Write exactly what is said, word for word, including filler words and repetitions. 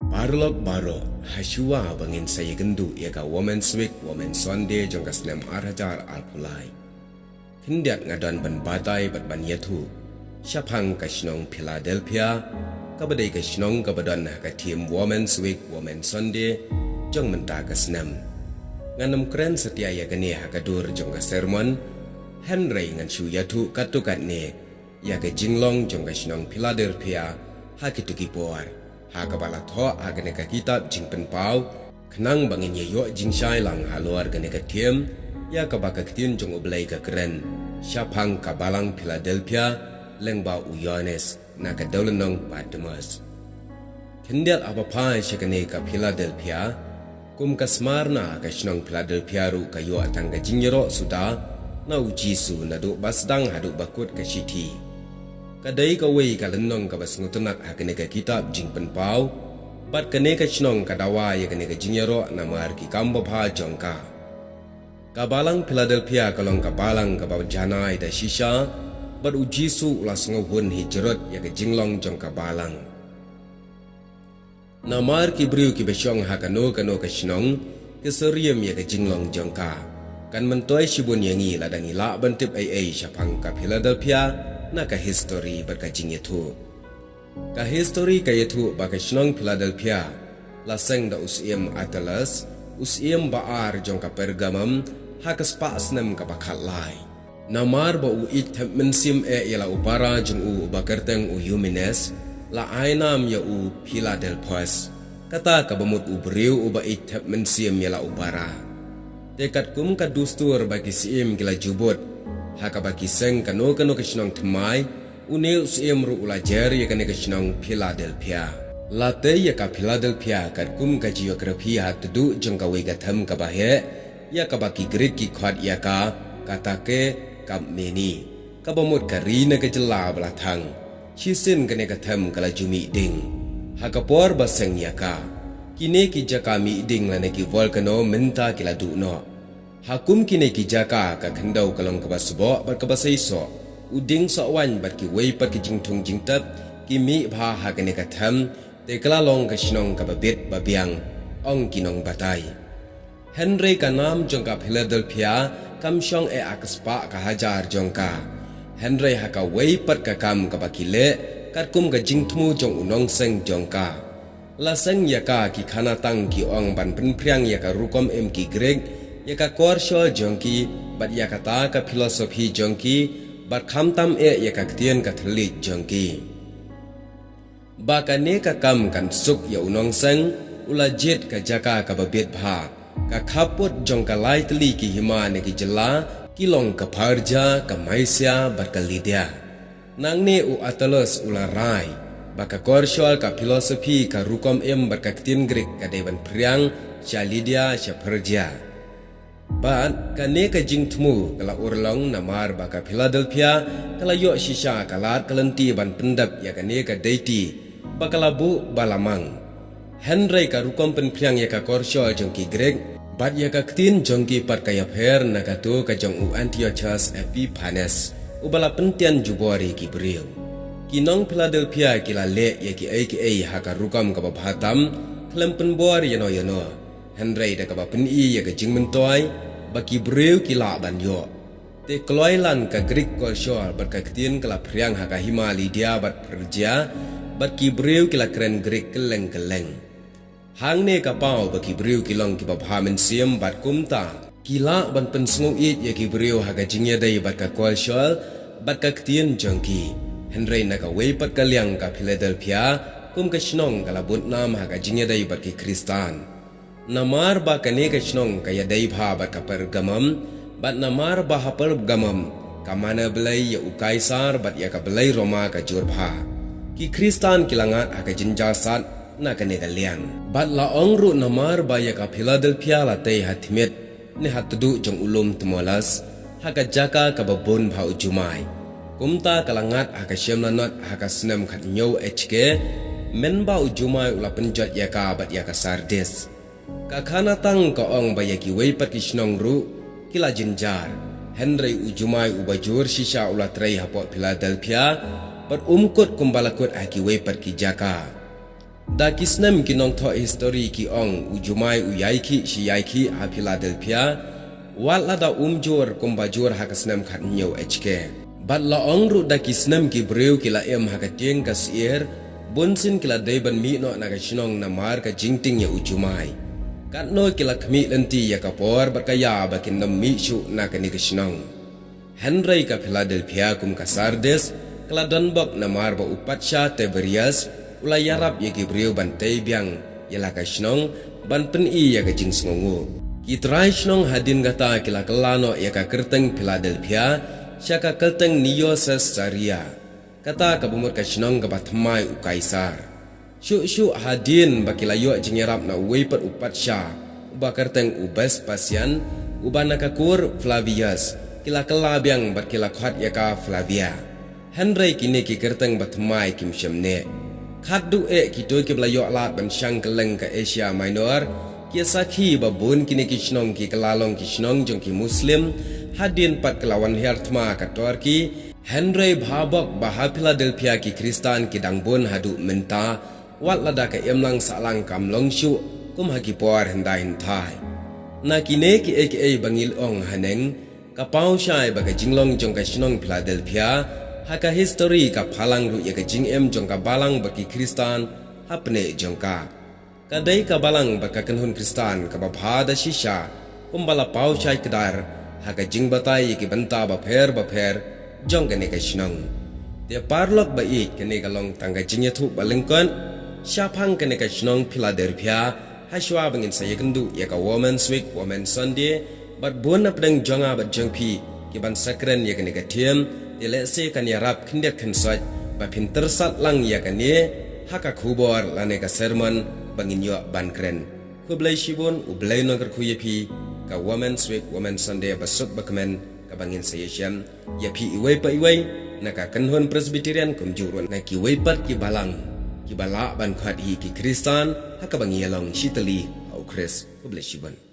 Paralok baroh, ha shuwa ba ngin sa ïakynduh ïa ka Women's Week, Women's Sunday jong ka snem ar hajar arphew lai. Khyndiat nga don ban batai bad ban ïathuh shaphang ka shnong Philadelphia, kaba dei ka shnong kaba don ha ka theme Women's Week, Women's Sunday jong mynta ka snem. Ngan ym kren satia ïa kane ha ka dur jong ka sermon, hynrei ngan shu ïathuh katto katne ïa ka jinglong jong ka shnong Philadelphia ha kito ki por, ha kaba la thoh ha kane ka kitab Jingpynpaw, khnang ba ngin ïa ïoh jingshai lang halor kane ka theme, ïa kaba ka ktien jong U Blei ka kren shaphang ka balang Philadelphia lyngba u Ïoannis na ka dewlynnong Patmos. Khyndiat haba phai sha kane ka Philadelphia, kum ka Smyrna, ka shnong Philadelphia ruh ka ïoh tang ka jingïaroh suda na U Jisu naduh ba sdang haduh ba kut ka shithi. Ka dei kawei ka lynnong kaba sngewtynnat ha kane ka kitab Jingpynpaw, bad kane ka shnong ka dawa ïa kane ka jingïaroh namar ki kam babha jong ka. Ka balang Philadelphia ka long ka balang kaba janai da shisha, bad U Jisu u la sngewhun hi jrut ïa ka jinglong jong ka balang. Namar ki briew kiba shong ha kano kano ka shnong ki syriem ïa ka jinglong jong ka. Kan myntoi shibun ïa ngi lada ngi lah ban tip ei ei shaphang ka Philadelphia na ka histori bad ka jingïathuh. Ka histori ka ïathuh ba ka shnong Philadelphia la seng da u syiem Attalus, u syiem ba ar jong ka Pergamum, ha ka spah snem kaba khatlai. Namar ba u ïeit thep mynsiem eh ïa la u para jong u uba kyrteng u Eumenes, la ai nam ïa u Philadelphus, kata kaba mut u briew uba ïeit thep mynsiem ïa la u para. Te katkum ka dustur ba ki syiem ki la jubut, ha kaba ki seng kano kano ka shnong thymmai, une u syiem ruh u la jer ïa kane ka shnong Philadelphia. La tei ïa ka Philadelphia katkum ka geografi ha tduh jong kawei ka them kaba heh, ïa kaba ki Grik ki khot ïa ka, kata ka, Kapmeni, kaba mut ka ri ne ka jylla ba la thang. Shisien kane ka them ka la ju mih ding. Ha ka por ba seng ïa ka, kine ki jaka mih ding lane ki volcano mynta ki la duh noh. Ha kum kine ki jaka ka khyndew ka long kaba sboh bad kaba seisoh. U dieng soh waiñ bad kiwei pat ki jingthung jingtep ki mih bha ha kane ka them, te ka la long ka shnong kaba bit ba biang, ong ki nongbatai. Hynrei ka nam jong ka Philadelphia kam shong eh ha ka spah ka hajar jong ka. Hynrei ha kawei pat ka kam kaba ki leh, katkum ka jingthmu jong u nongseng jong ka. La seng ïa ka ki khana tang ki ong ban pynphriang ïa ka rukom im ki Grik, ïa ka korsho jong ki, bad ïa kata ka philosophy jong ki, bad khamtam eh ïa ka ktien ka thylliej jong ki. Ba kane ka kam kan suk ïa u nongseng, u la jied ka jaka kaba bit bha. Ka khappud jong ka lai tylli ki hima ne ki jylla, ki long ka Persia, ka Mesia, bad ka Lydia. Nangne u Attalus u la rai ba ka korsho, ka philosophy, ka rukom im bad ka ktien Grik ka dei ban phriang sha Lydia, sha Persia. Bad kane ka jingthmu ka la urlong namar ba ka Philadelphia ka la ïoh shisha ka lad ka lynti ban pyndep ïa kane ka deity ba ka la buh ba la mang. Hynrei ka rukom pynphriang ïa ka korsho jong ki Grik bad ïa ka ktien jong ki pat ka ïapher na kato ka jong u Antiochus Epiphanes, uba la pyntian jubor ïa ki briew. Ki nong Philadelphia ki la leh ïa kiei kiei ha ka rukom kaba bha tam, khlem pynbor ïano ïano. Hynrei da kaba pyni ïa ka jingmyntoi ba ki briew ki lah ban ïoh. Te kloi lan ka Grik korsho bad ka ktien ka la phriang ha ka hima Lydia bad Persia, bad ki briew ki la kren Grik kylleng kylleng. Hangne ka paw ba ki briew ki long kiba bha mynsiem bad kumta ki lah ban pynsngew ïeit ïa ki briew ha ka jingïadei bad ka korsho bad ka ktien jong ki. Hynrei na kawei pat ka liang ka Philadelphia kum ka shnong ka la bud nam ha ka jingïadei bad ki Khristan. Namar ba kane ka shnong ka ïadei bha bad ka Pergamum, bad namar ba ha Pergamum ka mana blei ïa u Kaisar bad ïa ka blei Roma ka jur bha. Ki Khristan ki la ngat ha ka jynjar sat na kane ka liang. Bad la ong ruh namar ba ïa ka Philadelphia la tei ha thmiet ne ha tduh jong u lum Tmolus, ha ka jaka kaba bun bha u jumai. Kumta ka la ngat ha ka shemlanot ha ka snem khathynñiew H K, mynba u jumai u la pynjot ïa ka bad ïa ka Sardis. Ka khana tang ka ong ba ïa kiwei pat ki shnong ruh ki la jynjar. Hynrei u jumai uba jur shisha u la trei hapoh Philadelphia, bad um kut kumba la kut ha kiwei pat ki jaka. Da ki snem ki nongthoh histori ki ong u Jumai u ïai khih shi ïai khih ha Philadelphia, wat lada um jur kumba jur ha ka snem khathynñiew H K. Bad la ong ruh da ki snem ki briew ki la im ha ka tieng ka syier, bunsien ki la dei ban mih noh na ka shnong namar ka jingtieng ïa u Jumai. Katno ki la khmih lynti ïa ka por bad ka ïa ba kin nym mih shuh na kane ka shnong. Hynrei ka Philadelphia kum ka Sardis, ka la donbok namar ba u patsha Tiberias u la ïarap ïa ki briew ban tei biang ïa la ka shnong, ban pyni ïa ka jingsngewnguh. Ki trai shnong hadien kata ki la kylla noh ïa ka kyrteng Philadelphia sha ka kyrteng Neo Caesarea, kata kaba mut ka shnong kaba thymmai u Kaisar. Shuh shuh hadien ba ki la ïoh jingïarap na uwei pat u patsha uba kyrteng u Vespasian, uba na ka kur Flavius, ki la kylla biang bad ki la khot ïa ka Flavia. Hynrei kine ki kyrteng ba thymmai kim shym neh. Khatduh eh kito kiba la ïoh lad ban shang kylleng ka Asia Minor ki ïa sakhi ba bun kine ki shnong ki kylla long ki shnong jong ki Muslim, hadien pat ki la wan hiar thma ka Turkey. Hynrei bha bok ba ha Philadelphia ki Khristan ki dang bun haduh mynta, wat lada ka imlang sahlang kam long shuh kum ha ki por hyndai hynthai. Na kine kiei kiei ba ngi la ong haneng, ka paw shai ba ka jinglong jong ka shnong Philadelphia ha ka histori ka phalang ruh ïa ka jingim jong ka balang bad ki Khristan hapdeng jong ka. Ka dei ka balang bad ka kynhun Khristan kaba bha da shisha, kumba la paw shai kdar ha ka jingbatai ïa ki bynta bapher bapher jong kane ka shnong. Te paralok ba ïeit, kane ka long tang ka jingïathuh ba lyngkot shaphang kane ka shnong Philadelphia, ha shuwa ba ngin sa ïakynduh ïa ka Women's Week, Women's Sunday, bad bun na pdeng jong nga bad jong phi ki ban sa kren ïa kane ka theme, te lehse kan ïarap khyndiat khynsoit ba phin tyrsad lang ïa kane ha ka khubor lane ka sermon ba ngin ïoh ban kren. Khublei shibun, U Blei un nang kyrkhu ïa phi. Ka Women's Week, Women's Sunday ba suk ba kmen kaba ngin sa ïashem. Ïa phi iwei pa iwei na ka kynhun Presbyterian kumjuh ruh na kiwei pat ki balang kiba lah ban khot hi ki Khristan ha kaba ngi ïalong shitylli ha U Khrist. Khublei shibun.